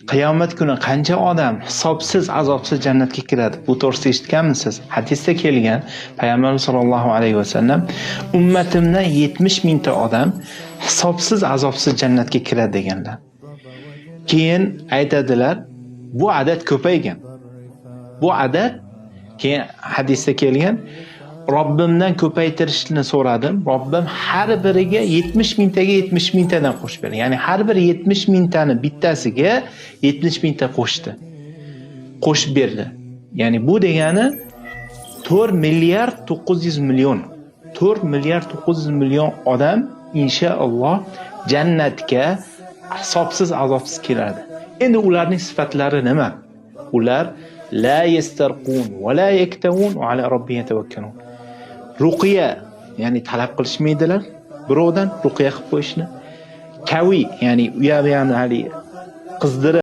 Qiyomat kuni qancha odam hisobsiz, azobsiz jannatga kiradi? Bu to'g'risida eshitganmisiz? Hadisda kelgan, Payg'ambarimiz sollallohu alayhi vasallam ummatimdan 70 mingta odam hisobsiz, azobsiz jannatga kiradi deganlar. Keyin aytadilar, bu adad ko'paygan. Bu adad keyin hadisda kelgan, Robbimdan ko'paytirishni so'radim. Robbim har biriga 70 mingtaga 70 mingtadan qo'shib berdi. Ya'ni har bir 70 mingtani bittasiga 70 mingta qo'shdi. Qo'shib berdi. Ya'ni bu degani 4 milliard 900 million. 4 milliard 900 million odam inshaalloh jannatga hisobsiz, azobsiz keladi. Endi ularning sifatlari nima? Ular la yastarqun va la yaktavun va ala robbihim yatavakkalun. Ruqiya, ya'ni talab qilishmaydilar birovdan ruqiya qilib qo'yishni. Kavi, ya'ni u yoqni haligi qizdirib